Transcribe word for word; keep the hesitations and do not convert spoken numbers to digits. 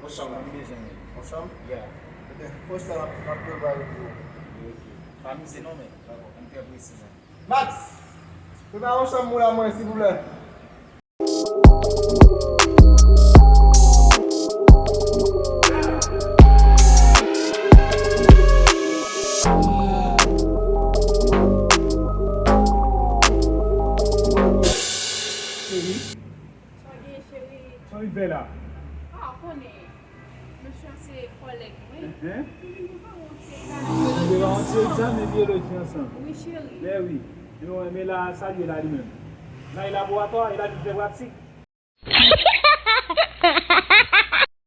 Yon chanm. M bezwen li. Yon chanm? Yeah. Ok, fò sa m ap prepare pou ou. Ok. Pa mize non, men. Dakò. M trè presi, men. Max! Prepare yon chanm pou la mwen, silvouplè. Cheri. Sa w gen, cheri? Sa w vin fè la? Ah, ou konnen. Mesye a se kòlèg mwen. Enhen. Nou pa yon ti egzamen byoloji ansanm. Yon ti egzamen byoloji ansanm. Wi, cheri. Byen wi. Ebyen, men la, salye la li menm. La, e laboratwa, e la li fè pratik.